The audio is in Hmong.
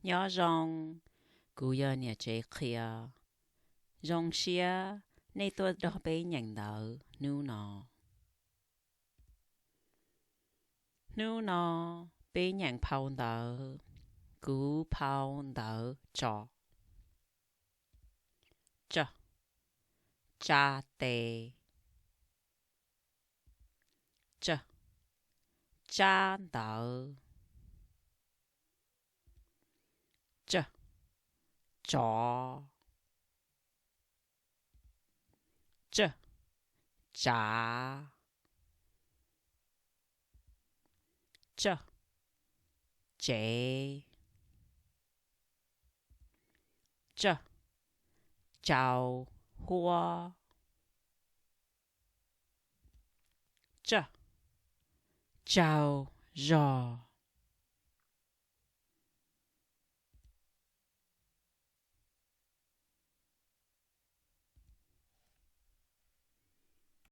Nyob zoo, kuv yog niam tsev qhia. Zoo siab nej tuaj nrog peb nyeem ntawv hnub no. Hnub no peb nyeem phau ntawv, kuv phau ntawv tso. Tsa, tsa tes. Tsa, tsab ntawv. Tsa, tsov. Tsa, tsav. Tsa, tsev. Tsa, tsau huab. Tsa, tsaug zog.